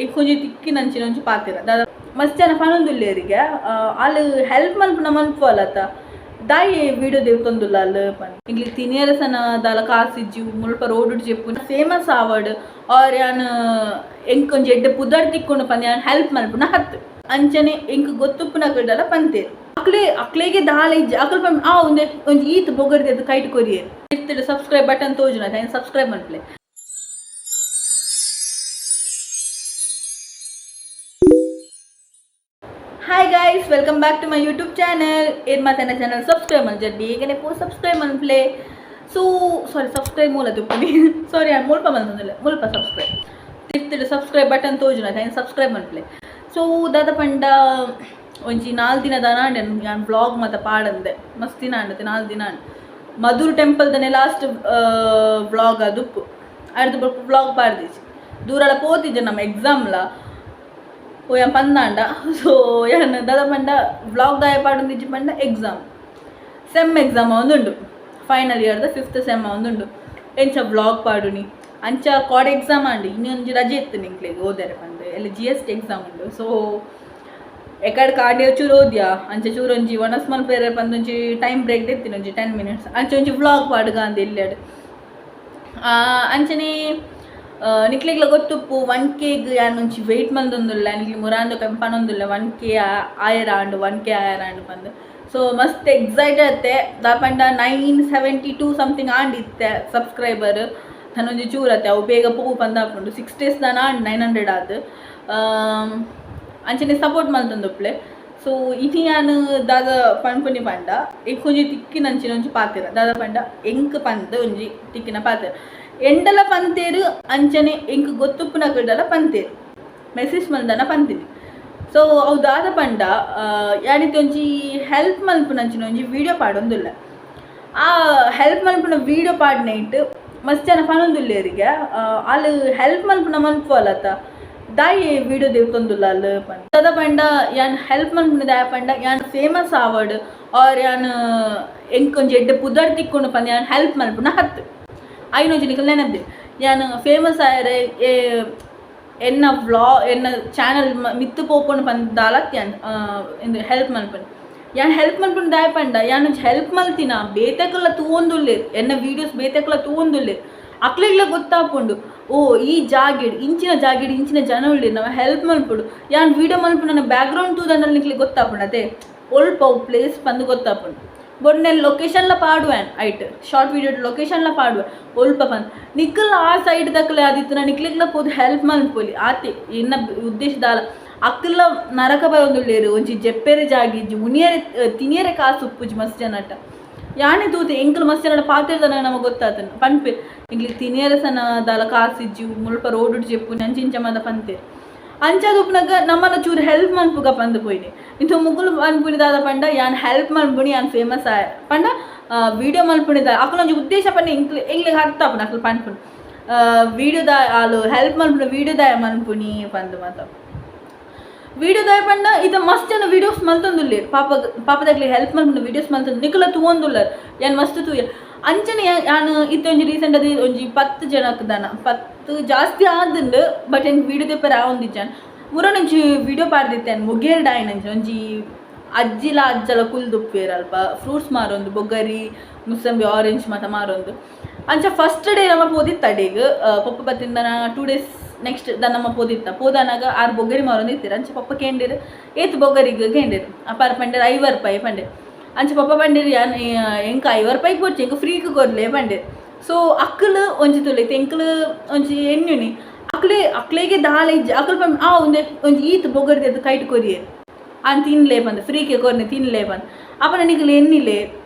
ಎಂಕೊಂಜಿ ತಿಕ್ಕಿನಂಚಿನ ಒಂಜಿ ಪಾತೆರ ದಾದ ಮಸ್ತ್ ಜನ ಪನೊಂದುಲ್ಲೆರಿಗೆ ಆಲ್ ಹೆಲ್ಪ್ ಮನ್ಪುನ ಮನ್ಪುವಲತ ದಾಯೆ ವಿಡಿಯೋ ದೆತ್ತೊಂದುಲ್ಲ ಅಲ್ ಪಂದ್ ಎಂಕ್ಲೆಗ್ ತಿನಿಯರೆ ಸನ ದಾಲ ಕಾಸ್ ಇಜ್ಜಿ ಮುಲ್ಪ ರೋಡ್ ಜೆಪ್ಪುನ ಫೇಮಸ್ ಆವಡ್ ಆರ್ ಯಾನ್ ಎಂಕ್ ಒಂಜಿ ಎಡ್ಡೆ ಪುದರ್ ತಿಕ್ಕುಂಡು ಪಂದ್ ಯಾನ್ ಹೆಲ್ಪ್ ಮನ್ಪುನ ಹತ್ತ್ ಅಂಚನೆ ಎಂಕ್ ಗೊತ್ತುಪ್ಪುನಕುಲ್ಡಲ ಪಂತೆರ್ ಅಕ್ಲೆ ಅಕ್ಲೆಗೆ ದಾಲ ಇಜ್ಜಿ ಅಕುಲು ಪನ್ಪುನ ಆ ಉಂದೆ ಒಂಜಿ ಈತ್ ಪೊಗರ್ದೆದ್ ಕೈಟ್ ಕೊರಿಯೆರ್ ಮಿತ್ತ್ಡ್ ಸಬ್ಸ್ಕ್ರೈಬ್ ಬಟನ್ ತೋಜುಂಡು ಅತೆ ಐನ್ subscribe ಮನ್ಪುಲೆ. Hi guys, welcome back to my YouTube channel. ಏರ್ ಮಾತನ್ನ ಚಾನಲ್ ಸಬ್ಸ್ಕ್ರೈಬ್ ಮಲ್ಜರ್ ಬೇಗನೆ ಪೋ ಸಬ್ಸ್ಕ್ರೈಬ್ ಮನ್ಪ್ಲೆ. So sorry subscribe ಮೂಲ ತುಪ್ಪನಿ ಸಾರಿ ಮುಲ್ಪ ಮಲ್ತೊಂದುಲ್ಲೆ ಮುಲ್ಪ ಸಬ್ಸ್ಕ್ರೈಬ್ ತಿರ್ತ್ಡ್ ಸಬ್ಸ್ಕ್ರೈಬ್ ಬಟನ್ ತೋಜುಂಡು ಅತೆ ಐನ್ ಸಬ್ಸ್ಕ್ರೈಬ್ ಮನ್ಪ್ಲೆ. ಸೊ ದಾದ ಪಂಡ ಒಂಜಿ ನಾಲ್ ದಿನ ದಾನ ಆಂಡ್ ಯಾನ್ ವ್ಲಾಗ್ ಮಾತ ಪಾಡಂದೆ ಮಸ್ತ್ ದಿನ ಆಂಡ್ ನಾಲ್ ದಿನ ಆಂಡ್ ಮಧುರ್ ಟೆಂಪಲ್ ದನೆ ಲಾಸ್ಟ್ ವ್ಲಾಗ್ ಆದುಪ್ಪು ಅರ್ದ್ ಬೊಕ್ಕ ವ್ಲಾಗ್ ಪಾಡ್ದಿಜಿ ದೂರಲ ಪೋತಿಜ ನಮ್ಮ ಎಕ್ಸಾಮ್ಲ ಓ ಯಾನ್ ಪಂದಾಂಡ. ಸೊ ಯಾನ್ ದಾದ ಪಂಡ ವ್ಲಾಗ್ ದಾಯೆ ಪಾಡೊಂದಿಜ್ಜಿ ಪಂಡ exam sem exam ಆವೊಂದುಂಡು final ಇಯರ್ದ fifth sem ಆವೊಂದುಂಡು ಎಂಚ ವ್ಲಾಗ್ ಪಾಡುನಿ ಅಂಚ ಕೋಡೆ ಎಕ್ಸಾಮ್ ಆಂಡ್ ಇನಿ ಒಂಜಿ ರಜೆ ಇತ್ತುಂಡು ಎಂಕ್ಲೆಗ್ ಓದೆರೆ ಪಂದ್ ಎಲ್ಲೆ G S T exam ಉಂಡು. ಸೊ ಎಕಡ್ ಕಾಂಡೆ ಚೂರು ಓದ್ಯಾ ಅಂಚ ಚೂರು ಒಂಜಿ ವನಸ್ ಮನ್ಪೆರೆ ಪಂದ್ ಒಂಜಿ ಟೈಮ್ ಬ್ರೇಕ್ ದೆತ್ತಿನ ಒಂಜಿ 10 ಮಿನಿಟ್ಸ್ ಅಂಚ ಒಂಜಿ ವ್ಲಾಗ್ ಪಾಡುಗ ಅಂದ್ ಎಲ್ಯಡ್ ಅಂಚನೆ ನಿಕ್ಲೆಗ್ಲ ಗೊತ್ತುಪ್ಪು 1K ಯಾನ್ ಒಂಜಿ ವೆಯ್ಟ್ ಮಲ್ತೊಂದುಲ್ಲೆ ನಿಕ್ಲೆ ಮುರಾಂದ ಪನೊಂದುಲ್ಲೆ 1K ಆಯೆರ ಆಂಡ್ 1K ಆಯೆರ ಆಂಡ್ ಪಂದ್. ಸೊ ಮಸ್ತ್ ಎಕ್ಸೈಟ್ ಅತ್ತೆ ದಾದ ಪಂಡ 972 ಸಮಥಿಂಗ್ ಆಂಡ್ ಇತ್ತೆ ಸಬ್ಸ್ಕ್ರೈಬರ್ ತನ್ನೊಂಜಿ ಚೂರು ಅತ್ತೆ ಅವು ಬೇಗ ಪೋವು ಪಂದ್ ಆಪುಂಡು 6 ಡೇಸ್ ದಾನ ಆಂಡ್ 900 ಆದ್ ಅಂಚನೆ ಸಪೋರ್ಟ್ ಮಲ್ತೊಂದುಪ್ಪುಲೆ. ಸೊ ಇನಿ ಯಾನ್ ದಾದ ಪನ್ಪುನಿ ಪಂಡ ಎಂಕ್ ಒಂಜಿ ತಿಕ್ಕಿನಂಚಿನ ಒಂಜಿ ಪಾತೆರ ದಾದ ಪಂಡ ಎಂಕ್ ಪಂದ್ ಒಂಜಿ ತಿಕ್ಕಿನ ಪಾತೆರ ಎಂಡಲ ಪಂತೇರ್ ಅಂಚನೆ ಎಂಕ್ ಗೊತ್ತುಪ್ಪುನಕುಲ್ಡಲ ಪಂತೇರ್ ಮೆಸೇಜ್ ಮಲ್ದನ ಪಂತಿನಿ. ಸೊ ಅವು ದಾದ ಪಂಡ ಯಾನಿತ್ತೆ ಒಂಜಿ ಹೆಲ್ಪ್ ಮಲ್ಪುನಂಚಿನ ಒಂಜಿ ವೀಡಿಯೋ ಪಾಡೊಂದುಲ್ಲೆ ಆ ಹೆಲ್ಪ್ ಮಲ್ಪುನ ವೀಡಿಯೋ ಪಾಡ್ನೈಟ್ ಮಸ್ತ್ ಜನ ಪನೊಂದುಲ್ಲೆರಿಗೆ ಆಲ್ ಹೆಲ್ಪ್ ಮಲ್ಪುನ ಮನ್ಪುವಲತ ದಾಯೆ ವೀಡಿಯೋ ದೆತ್ತೊಂದುಲ್ಲ ಅಲ್ ಪಂದ್ ದಾದ ಪಂಡ ಯಾನ್ ಹೆಲ್ಪ್ ಮನ್ಪುನ ದಾಯೆ ಪಂಡ ಯಾನ್ ಫೇಮಸ್ ಆವಡ್ ಆರ್ ಯಾನ್ ಎಂಕ್ ಒಂಜಿ ಎಡ್ಡೆ ಪುದರ್ ತಿಕ್ಕುಂಡು ಪಂದ್ ಯಾನ್ ಹೆಲ್ಪ್ ಮಲ್ಪುನ ಹತ್ತ್ ಐನ್ ಒಂಜಿ ನಿಕಲ್ ನೆನಪು ಯಾನ್ ಫೇಮಸ್ ಆಯೆರೆ ಎನ್ನ ವ್ಲಾ ಎನ್ನ ಚಾನಲ್ ಮಿತ್ತ್ ಪೋಪುಂಡು ಪಂದ್ ದಾಲತ್ ಯಾನ್ ಇಂದು ಹೆಲ್ಪ್ ಮನ್ಪುನಿ ಯಾನ್ ಹೆಲ್ಪ್ ಮನ್ಪುನ ದಾಯೆ ಪಂಡ ಯಾನ್ ಒಂಜಿ ಹೆಲ್ಪ್ ಮಲ್ತಿನ ಬೇತೆಕಲ್ಲ ತೂವೊಂದುಲ್ಲೆರ್ ಎನ್ನ ವೀಡಿಯೋಸ್ ಬೇತೆಕಲ್ಲ ತೂವೊಂದುಲ್ಲೆರ್ ಅಕ್ಲೆಗ್ಲ ಗೊತ್ತಾಪುಂಡು ಓ ಈ ಜಾಗೆಡ್ ಇಂಚಿನ ಜಾಗೆಡ್ ಇಂಚಿನ ಜನ ಉಲ್ಲೆರ್ ನಮ ಹೆಲ್ಪ್ ಮನ್ಪೊಡು ಯಾನ್ ವೀಡಿಯೋ ಮನ್ಪುನ ಬ್ಯಾಕ್ಗ್ರೌಂಡ್ ತೂದಂಡಲ ನಿಕ್ಲೆಗ್ ಗೊತ್ತಾಪುಂಡು ಅತೆ ಒಲ್ಪ ಅವು ಪ್ಲೇಸ್ ಪಂದ್ ಗೊತ್ತಾಪುಂಡು ಬೊಡ್ನೆಲ್ ಲೊಕೇಶನ್ಲ ಪಾಡುವೆ ಐಟ್ ಶಾರ್ಟ್ ವೀಡಿಯೋ ಲೊಕೇಶನ್ಲ ಪಾಡುವೆ ಒಲ್ಪ ಪಂದ್ ನಿಕಲ್ ಆ ಸೈಡ್ ದಕಲೆ ಆದಿತ್ತ್ಂಡ ನಿಕ್ಲೆಗ್ಲ ಪೋದು ಹೆಲ್ಪ್ ಮನ್ಪೊಲಿ ಆತೆ ಎನ್ನ ಉದ್ದೇಶ ದಾಲ ಅಕಲ್ಲ ನರಕ ಬರೊಂದುಲ್ಲೆರ್ ಒಂಜಿ ಜೆಪ್ಪೆರೆ ಜಾಗ ಇಜ್ಜಿ ಉನಿಯರೆ ತಿನಿಯರೆ ಕಾಸ್ ಉಪ್ಪುಜಿ ಮಸ್ತ್ ಜನಟ ಯಾನೆ ತೂತೆ ಎಂಕುಲು ಮಸ್ತ್ ಜನಡ ಪಾತೆರ್ದನ ನಮಕ್ ಗೊತ್ತಾತುಂಡು ಪನ್ಪೆರ್ ಎಂಕ್ಲೆಗ್ ತಿನಿಯರೆ ಸನ ದಾಲ ಕಾಸ್ ಇಜ್ಜಿ ಮುಲ್ಪ ರೋಡ್ ಜೆಪ್ಪುನಿ ಅಂಚ ಇಂಚ ಮಾತ ಪಂತೆರ್ ಅಂಚಾದ್ ಉಪ್ಪುನಗ ನಮಲ ಚೂರು ಹೆಲ್ಪ್ ಮನ್ಪುಗ ಪಂದ್ ಪೋಯಿನಿ ಇಂಥ ಮುಕುಲು ಪನ್ಪುನಿ ದಾದ ಪಂಡ ಯಾನ್ ಹೆಲ್ಪ್ ಮನ್ಪುನಿ ಯಾನ್ ಫೇಮಸ್ ಆಯೆ ಪಂಡ ವೀಡಿಯೋ ಮನ್ಪುನಿ ದಾದ ಅಕುಲೊಂಜಿ ಉದ್ದೇಶ ಪಂಡ ಎಂಕ್ಲೆ ಎಂಕ್ಲೆಗ್ ಅರ್ಥ ಆಪುಂಡು ಅಕುಲು ಪನ್ಪುನಿ ವೀಡಿಯೋ ದ ಆಲ್ ಹೆಲ್ಪ್ ಮನ್ಪುನ ವೀಡಿಯೋ ದಾಯೆ ಮನ್ಪುನಿ ಪಂದ್ ಮಾತ ವೀಡಿಯೋ ದಾಯೆ ಪಂಡ ಇತ್ತೆ ಮಸ್ತ್ ಜನ ವೀಡಿಯೋಸ್ ಮಲ್ತೊಂದುಲ್ಲೆರ್ ಪಾಪ ಪಾಪದಕ್ಲೆಗ್ ಹೆಲ್ಪ್ ಮನ್ಪುನ ವೀಡಿಯೋಸ್ ಮಲ್ತೊಂದು ನಿಕುಲ ತೂವೊಂದುಲ್ಲರ್ ಯಾನ್ ಮಸ್ತ್ ತೂಯೆ ಅಂಚನೆ ಯಾನ್ ಇತ್ತೆ ಒಂಜಿ ರೀಸೆಂಟ್ ಆದ್ ಒಂಜಿ 10 ಜನಕ್ ದಾನ 10 ಜಾಸ್ತಿ ಆದುಂಡು ಬಟ್ ಎಂಕ್ ವೀಡಿಯೋ ದೆಪ್ಪರೆ ಆವೊಂದಿಜ್ಜಾಂಡ್ ಮುರೊನೊಂಜಿ ವೀಡಿಯೋ ಪಾಡ್ದಿತ್ತೆ ಯಾನ್ ಮುಗೇರ್ಡ್ ಆಯಿನಂಚ ಒಂಜಿ ಅಜ್ಜಿಲ ಅಜ್ಜಲ ಕುಲ್ದುಪ್ಪುವೆರ್ ಅಲ್ಪ ಫ್ರೂಟ್ಸ್ ಮಾರೊಂದು ಬೊಗ್ಗರಿ ಮುಸಂಬಿ ಆರೆಂಜ್ ಮಾತ ಮಾರೊಂದು ಅಂಚ ಫಸ್ಟ್ ಡೇ ನಮ ಪೋದಿತ್ತ ಅಡೆಗ್ ಪೊಪ್ಪ ಬತ್ತಿಂದನ 2 ಡೇಸ್ ನೆಕ್ಸ್ಟ್ ದ ನಮ ಪೋದಿತ್ತ ಪೋದಾನಾಗ ಆರ್ ಬೊಗ್ಗರಿ ಮಾರೊಂದು ಇತ್ತೆರ್ ಅಂಚ ಪೊಪ್ಪ ಕೇಂಡೆರ್ ಏತ್ ಬೊಗ್ಗರಿಗ್ ಕೇಂಡೆರ್ ಅಪ್ಪ ಆರ್ ಪಂಡೆರ್ 50 ರೂಪಾಯಿ ಪಂಡೆರ್ ಅಂಚ ಪೊಪ್ಪ ಪಂಡೆರ್ ಯಾನ್ ಎಂಕ್ 50 ರೂಪಾಯಿಗ್ ಬೊಡ್ಚಿ ಎಂಕ್ ಫ್ರೀಗ್ ಕೊರ್ಲೆ ಪಂಡೆರ್. ಸೊ ಅಕ್ಲ್ ಒಂಜಿ ತೂಲೆ ಇತ್ತೆ ಎಂಕ್ಲ್ ಒಂಜಿ ಎನ್ನುನಿ ಅಕ್ಲೆ ಅಕ್ಲೆಗೆ ದಾಲ ಇಜ್ಜಿ ಅಕುಲು ಪನ್ಪುನಿ ಆ ಉಂದೆ ಒಂಜಿ ಈತ್ ಬೊಗ್ಗರಿ ದೆತ್ತ್ ಕೈಟ್ ಕೊರಿಯೆರ್ ಆನ್ ತಿನ್ಲೆ ಪಂದ್ ಫ್ರೀಕೆ ಕೊರ್ನೆ ತಿನ್ಲೆ ಪಂದ್ ಅಪನ ನಿಕುಲು ಎನ್ನಿಲೆ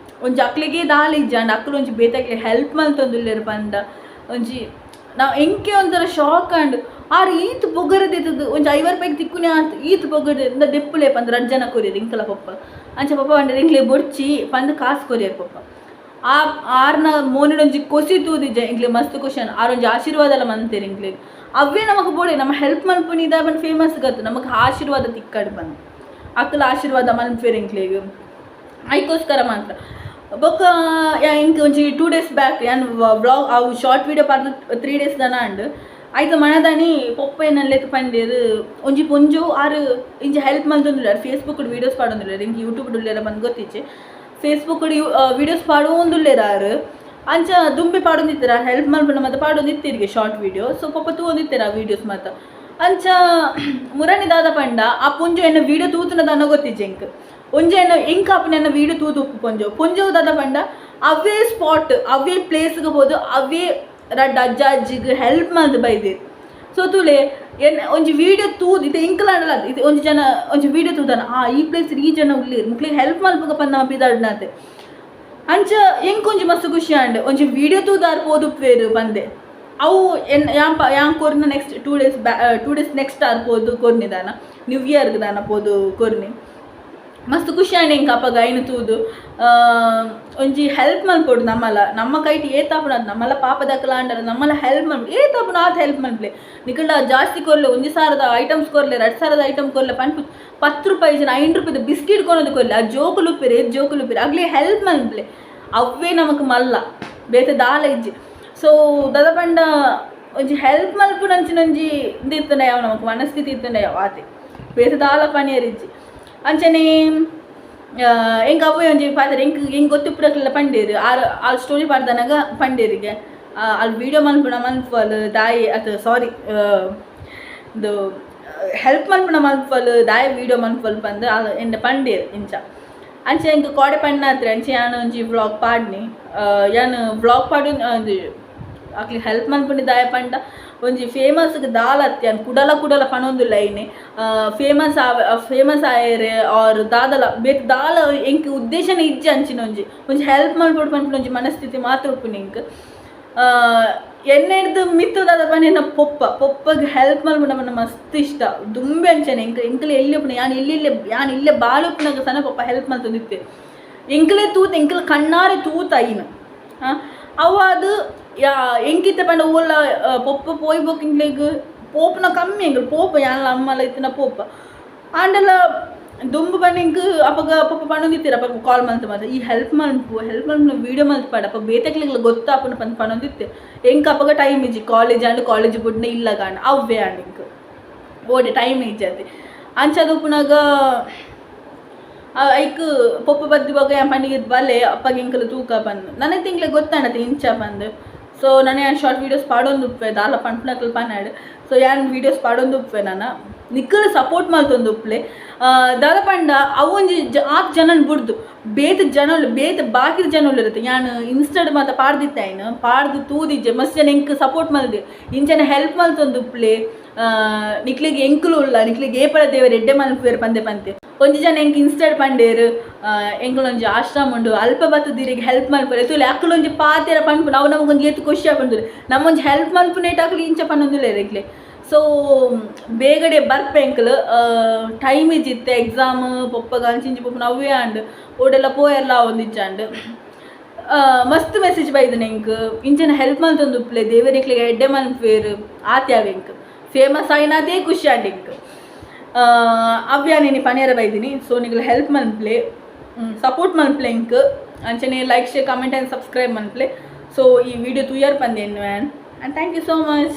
ಒಂಜಿ ಅಕ್ಲೆಗೆ ದಾಲ ಇಜ್ಜಾಂಡ ಅಕುಲು ಒಂಜಿ ಬೇತೆಕ್ಲೆ ಹೆಲ್ಪ್ ಮಲ್ತೊಂದುಲ್ಲೆರ್ ಪಂಡ ಒಂಜಿ ನಾ ಎಂಕೆ ಒಂಥರ ಶಾಕ್ ಆಂಡ್ ಆರ್ ಈತ್ ಪೊಗರೆ ದೆತ್ತುದು ಒಂಜಿ 50 ರೂಪಾಯಿಗ್ ತಿಕ್ಕುನೆ ಆತ್ ಈತ್ ಪೊಗರೆ ಇಂದ ದೆಪ್ಪುಲೆ ಪಂದ್ ರಡ್ಡ್ ಜನ ಕೊರಿಯೆರ್ ಎಂಕಲ ಪೊಪ್ಪ ಅಂಚ ಪೊಪ್ಪ ಪಂಡೆರ್ ಎಂಕ್ಲೆ ಬೊಡ್ಚಿ ಪಂದ್ ಕಾಸ್ ಕೊರಿಯೆರ್ ಪೊಪ್ಪ ಆ ಆರ್ನ ಮೋನೆಡ್ ಒಂಜಿ ಕೊಸಿ ತೂದಿಜ್ಜ ಎಂಕ್ಲೆ ಮಸ್ತ್ ಖುಷಿ ಆಂಡ್ ಆರ್ ಒಂಜಿ ಆಶೀರ್ವಾದಲ ಮಂತೆರ್ ಎಂಕ್ಲೆಗ್ ಅವ್ವೇ ನಮಕ್ ಬೋಡೆ ನಮ ಹೆಲ್ಪ್ ಮನ್ಪುನಿ ದಾಯೆ ಪಂಡ ಫೇಮಸ್ ಗತ್ ನಮಕ್ ಆಶೀರ್ವಾದ ತಿಕ್ಕಡ್ ಪಂದ್ ಅಕುಲು ಆಶೀರ್ವಾದ ಮನ್ಪುವೆರ್ ಎಂಕ್ಲೆಗ್ ಐಕೋಸ್ಕರ ಮಾತ್ರ ಬೊಕ್ಕ ಎಂಕ್ ಒಂಜಿ 2 ಡೇಸ್ ಬ್ಯಾಕ್ ಯಾನ್ ವ್ಲಾಗ್ ಅವು ಶಾರ್ಟ್ ವೀಡಿಯೋ ಪಾಡ್ದ್ 3 ಡೇಸ್ ದಾನ ಆಂಡ್. ಐತ ಮನದಾನಿ ಪೊಪ್ಪ ಎನ್ನಲ್ಲೆತ್ ಪಂಡೇರು ಒಂಜಿ ಪೊಂಜು ಆರು ಇಂಚ ಹೆಲ್ಪ್ ಮಲ್ತೊಂದುಲ್ಲೆರ್ ಫೇಸ್ಬುಕ್ ವೀಡಿಯೋಸ್ ಪಾಡೊಂದುಲ್ಲೆರ್. ಎಂಕ್ ಯೂಟ್ಯೂಬ್ ಉಲ್ಲೆರ ಪಂದ್ ಗೊತ್ತಿಜ್ಜಿ. ಫೇಸ್ಬುಕ್ ವೀಡಿಯೋಸ್ ಪಾಡೊಂದುಲ್ಲೆರ್ ಆರು. ಅಂಚ ದುಂಬೆ ಪಾಡೊಂದಿತ್ತೆರ್ ಹೆಲ್ಪ್ ಮಲ್ಪುನ ಮಾತ ಪಾಡೊಂದಿತ್ತೆರ್ಗೆ short video. So ಪೊಪ್ಪ ತೂವೊಂದಿತ್ತೆರ್ ಆ ವೀಡಿಯೋಸ್ ಮಾತ. ಅಂಚ ಮುರಣಿ ದಾದ ಪಂಡ ಆ ಪೊಂಜು ಎನ್ನ ವೀಡಿಯೋ ತೂತುನ ದಾನ ಗೊತ್ತಿಜ್ಜಿ ಎಂಕ್. ಒಂಜಿ ಎನ್ನ ಎಂಕ್ ಆಪುನ ಎನ್ನ ವೀಡಿಯೋ ತೂದು ಉಪ್ಪು ಪೊಂಜು ಪೊಂಜು ದಾದ ಪಂಡ ಅವೇ ಸ್ಪಾಟ್ ಅವೇ ಪ್ಲೇಸ್ಗೆ ಪೋದು ಅವೇ ರಡ್ಡ್ ಅಜ್ಜ ಅಜ್ಜಿಗ್ ಹೆಲ್ಪ್ ಮಲ್ತ್ ಬೈದೆರ್. ಸೊ ತೂಲೆ ಎನ್ ಒಂಜಿ ವೀಡಿಯೋ ತೂದು ಇತ್ತೆ ಎಂಕಲಾಂಡಲ ಇತ್ತೆ ಒಂಜಿ ಜನ ಒಂಜಿ ವೀಡಿಯೋ ತೂದನ ಆ ಈ ಪ್ಲೇಸ್ ಈ ಜನ ಉಲ್ಲೆರ್ ಮುಕ್ಲೆಗ್ ಹೆಲ್ಪ್ ಮಲ್ಪುಗ ಪಂದ್ ನಮ ಪಿದಾಡ್ನಾತೆ. ಅಂಚ ಎಂಕ್ ಒಂಜಿ ಮಸ್ತ್ ಖುಷಿ ಆಂಡ್ ಒಂಜಿ ವೀಡಿಯೋ ತೂದಾರ್ ಪೋದುಪ್ಪೆರ್ ಪಂದೆ. ಅವು ಎನ್ ಯಾನ್ ಯಾನ್ ಕೊರ್ನ ನೆಕ್ಸ್ಟ್ 2 ಡೇಸ್ ಬ್ಯಾ 2 ಡೇಸ್ ನೆಕ್ಸ್ಟ್ ಆರ್ ಪೋದು ಕೊರ್ನಿ ದಾನ ನ್ಯೂ ಇಯರ್ಗ್ ದಾನ ಪೋದು ಕೊರ್ನಿ. ಮಸ್ತ್ ಖುಷಿ ಆಂಡ್ ಎಂಕ್ ಅಪಗ ಐನ್ ತೂದು. ಒಂಜಿ ಹೆಲ್ಪ್ ಮಲ್ಪೊಡು ನಮ್ಮಲ ನಮ್ಮ ಕೈಟ್ ಏತ್ ಆಪುಂಡು ನಮ್ಮಲ ಪಾಪದಕುಲು ಆಂಡಲ ನಮ್ಮಲ ಹೆಲ್ಪ್ ಮಲ್ಪೊಡು ಏತ್ ಆಪುಂಡು ಆತ್ ಹೆಲ್ಪ್ ಮಲ್ಪುಲೆ. ನಿಕಲ್ಡ ಜಾಸ್ತಿ ಕೊರ್ಲೆ 1000ದ ಐಟಮ್ಸ್ ಕೊರ್ಲೆ 2000ದ ಐಟಮ್ ಕೊರ್ಲೆ ಪನ್ಪು 10 ರೂಪಾಯಿ ಇಜ್ಜಿಂಡ 5 ರೂಪಾಯಿದ ಬಿಸ್ಕಿಟ್ ಕೊನೊದು ಕೊರ್ಲೆ. ಆ ಜೋಕುಲು ಉಪ್ಪೆರ್ ಏತ್ ಜೋಕುಲು ಉಪ್ಪೆರ್ ಅಗ್ಲೆ ಹೆಲ್ಪ್ ಮಲ್ಪುಲೆ. ಅವ್ವೇ ನಮಕ್ ಮಲ್ಲ ಬೇತೆ ದಾಲ ಇಜ್ಜಿ. ಸೊ ದಾದ ಪಂಡ ಒಂಜಿ ಹೆಲ್ಪ್ ಮಲ್ಪುನಂಚಿನ ಒಂಜಿ ಉಂದು ಇತ್ತ್ಂಡ ಯಾವು ನಮಕ್ ಮನಸ್ಥಿತಿ ಇತ್ತ್ಂಡ ಯಾವು ಆತೆ ಬೇತೆ ದಾಲ ಪನಿಯೆರೆ ಇಜ್ಜಿ. ಅಂಚನೆ ಎಂಕ್ ಅವ್ವೇ ಒಂಜಿ ಪಾತೆರ ಎಂಕ್ ಎಂಕ್ ಗೊತ್ತಿಪ್ಪುನಕ್ಲೆಲ್ಲ ಪಂಡೇರು are all story ಪಾಡ್ದನಗ ಪಂಡೇರಿಗೆ all video ಮಲ್ಪುನ ಮನ್ಪುವಲ್ ದಾಯೆ ಅತ್ ಸಾರಿ ಉಂದು ಹೆಲ್ಪ್ ಮಲ್ಪುನ ಮನ್ಪುವಲ್ ದಾಯೆ ವೀಡಿಯೋ ಮನ್ಪುವಲ್ ಪಂದ್ ಆಲ್ ಎನ್ನ ಪಂಡೇರು ಇಂಚ. ಅಂಚ ಎಂಕ್ ಕೋಡೆ ಪಣ್ಣಾತ್ರೆ ಅಂಚ ಯಾನ್ ಒಂಜಿ ವ್ಲಾಗ್ ಪಾಡ್ನಿ. ಯಾನ್ ವ್ಲಾಗ್ ಪಾಡು ಒಂಜಿ ಅಕ್ಲೆಗ್ ಹೆಲ್ಪ್ ಮನ್ಪುನಿ ದಾಯೆ ಪಂಡ ಒಂಜಿ ಫೇಮಸ್ಗ್ ದಾಲ ಅತ್ತ್ ಯಾನ್ ಕುಡಲ ಕುಡಲ ಪನೊಂದುಲ್ಲೆ ಐನೆ ಫೇಮಸ್ ಆವ ಫೇಮಸ್ ಆಯೆರೆ ಆರ್ ದಾದಲ ಬೇತೆ ದಾಲ ಎಂಕ್ ಉದ್ದೇಶನೆ ಇಜ್ಜಿ. ಅಂಚಿನ ಒಂಜಿ ಒಂಜಿ ಹೆಲ್ಪ್ ಮಲ್ಪೊಡು ಪನ್ಪಿನ ಒಂಜಿ ಮನಸ್ಥಿತಿ ಮಾತ್ರ ಉಪ್ಪುನಿ ಎಂಕ್. ಎಣ್ಣೆಡ್ದ್ ಮಿತ್ತ್ ದಾದ ಪಂಡ ಎನ್ನ ಪೊಪ್ಪ ಪೊಪ್ಪಗ್ ಹೆಲ್ಪ್ ಮಲ್ಪುನ ಪಂಡ ಮಸ್ತ್ ಇಷ್ಟ. ದುಂಬೆ ಅಂಚನೆ ಎಂಕ್ ಎಂಕುಲು ಎಲ್ಲಿ ಉಪ್ಪುನ ಯಾನ್ ಎಲ್ಲಿ ಇಲ್ಲೆ ಯಾನ್ ಇಲ್ಲೇ ಬಾಲೆ ಉಪ್ಪುನಗ ಸನ ಪೊಪ್ಪ ಹೆಲ್ಪ್ ಮಲ್ತೊಂದಿತ್ತೆ. ಎಂಕುಲೇ ತೂತ ಎಂಕುಲು ಕಣ್ಣಾರೆ ತೂತ ಐನ್ ಅವಾದ್ ಯಾ ಎಂಕಿತ್ತೆ ಪಂಡ ಓಲ ಪೊಪ್ಪ ಪೋಯಿ ಬೊಕ್ಕ ಎಂಕ್ಲೆಗ್ ಪೋಪುನ ಕಮ್ಮಿ. ಎಂಕುಲು ಪೋಪ ಯಾನ್ಲ ಅಮ್ಮಲ ಇತ್ತಿನ ಪೋಪ ಆಂಡಲ ದುಂಬು ಪಂಡ ಎಂಕ್ ಅಪಗ ಪೊಪ್ಪ ಪನೊಂದಿತ್ತೆರ್ ಅಪಗ ಕಾಲ್ ಮಲ್ತ್ ಮಾತ ಈ ಹೆಲ್ಪ್ ಮನ್ಪು ಹೆಲ್ಪ್ ಮನ್ಪುನ ವೀಡಿಯೋ ಮಲ್ತ್ ಪಾಡ್ ಅಪ ಬೇತೆಕ್ಲೆಗ್ಲ ಗೊತ್ತಾಪುಂಡು ಪಂದ್ ಪನೊಂದಿತ್ತೆ. ಎಂಕ್ ಅಪಗ ಟೈಮ್ ಇಜ್ಜಿ ಕಾಲೇಜ್ ಆಂಡ್ ಕಾಲೇಜ್ ಬುಡ್ನ ಇಲ್ಲಗ ಆಂಡ್ ಅವ್ವೇ ಆಂಡ್ ಎಂಕ್ ಓಡೆ ಟೈಮ್ ಇಜ್ಜಿ ಅತೆ. ಅಂಚಾದ್ ಉಪ್ಪುನಗ ಐಕ್ ಪೊಪ್ಪ ಬತ್ತಿ ಬೊಕ್ಕ ಯಾನ್ ಪಂಡಿಗೆ ಬಲೆ ಅಪ್ಪಗೆ ಎಂಕುಲು ತೂಕ ಪಂದ್ ನನ ತಿಂಗ್ಳಿಗೆ ಗೊತ್ತಾಂಡತೆ ಇಂಚ ಪಂದ್. ಸೊ ನನ ಯಾನ್ ಶಾರ್ಟ್ ವೀಡಿಯೋಸ್ ಪಾಡೊಂದು ಉಪ್ಪೆ ದಾಲ ಪನ್ಪುನಕುಲು ಪನಡ್. ಸೊ ಯಾನ್ ವೀಡಿಯೋಸ್ ಪಾಡೊಂದು ಉಪ್ಪೆ ನನ ನಿಕ್ಕುಲು ಸಪೋರ್ಟ್ ಮಲ್ತೊಂದು ಉಪ್ಪುಲೆ. ದಾದ ಪಂಡ ಅವು ಒಂಜಿ ಆತ್ ಜನನ್ ಬುಡ್ದು ಬೇತೆ ಜನೊಲು ಬೇತೆ ಬಾಕಿದ ಜನೊಲು ಇರುತ್ತೆ. ಯಾನ್ ಇನ್ಸ್ಟಾಡ್ ಮಾತ ಪಾಡ್ದಿತ್ತೆ ಐನ್ ಪಾಡ್ದು ತೂದಿಜ್ಜೆ. ಮಸ್ತ್ ಜನ ಎಂಕ್ ಸಪೋರ್ಟ್ ಮಲ್ದೆ ಇಂಚನ ಹೆಲ್ಪ್ ಮಲ್ತೊಂದು ಉಪ್ಪುಲೆ ನಿಕ್ಲೆಗ್ ಎಂಕುಲು ಉಲ್ಲ ನಿಕ್ಲೆಗ್ ಏಪಲ ದೇವೆರ್ ಎಡ್ಡೆ ಮಲ್ಪುವೆರ್ ಪಂದೆ ಪಂತೆ. ಒಂಜಿ ಜನ ಎಂಕ್ ಇನ್ಸ್ಟಾಡ್ ಪಂಡೇರು ಎಂಕುಲೊಂಜಿ ಆಶ್ರಮ ಉಂಡು ಅಲ್ಪ ಬತ್ತುದು ಇರೆಗ್ ಹೆಲ್ಪ್ ಮಲ್ಪುವೆರ್ ತೂಲೆ. ಅಕುಲೊಂಜಿ ಪಾತೆರ ಪನ್ಪುನ ಅವು ನಮಗೊಂಜಿ ಏತ್ ಖುಷಿ ಆಪುಂಡು. ನಮೊಂಜಿ ಹೆಲ್ಪ್ ಮಲ್ಪುನೇಟ್ ಅಕುಲು ಇಂಚ ಪನೊಂದುಲ್ಲೆರ್ ಎಂಕ್ಲೆ. ಸೊ ಬೇಗಡೆ ಬರ್ಪೆ ಎಂಕುಲು ಟೈಮ್ ಇಜ್ಜಿತ್ತೆ ಎಕ್ಸಾಮ್ ಪೊಪ್ಪಗ ಅಂಚಿ ಇಂಚಿ ಪೋಪುನ ಅವ್ವೇ ಆಂಡ್ ಓಡೆಲ್ಲ ಪೋಯೆರ್ಲ ಆವೊಂದಿಜ್ಜಾಂಡ್. ಮಸ್ತ್ ಮೆಸೇಜ್ ಬೈದಿನ ಎಂಕ್ ಇಂಚನ ಹೆಲ್ಪ್ ಮಲ್ತೊಂದು ಉಪ್ಪುಲೆ ದೇವೆರ್ ನಿಕ್ಲೆಗ್ ಎಡ್ಡೆ ಮನ್ಪುವೆರ್ ಆತೆ. ಅವು ಎಂಕ್ ಫೇಮಸ್ ಆಯಿನದೇ ಖುಷಿ ಆಂಡ್ ಎಂಕ್. ಅವ್ವೆ ಯಾನ್ ಇನಿ ಪನಿಯರ ಬೈದಿನಿ. ಸೊ ನಿಕುಲು ಹೆಲ್ಪ್ ಮನ್ಪುಲೆ ಸಪೋರ್ಟ್ ಮನ್ಪುಲೆ ಎಂಕ್. ಅಂಚನೆ like, share, comment and subscribe ಮನ್ಪುಲೆ. So ಈ ವಿಡಿಯೋ ತೂಯರ್ ಪಂದ್ ಎನ್ನುವೆ and thank you so much.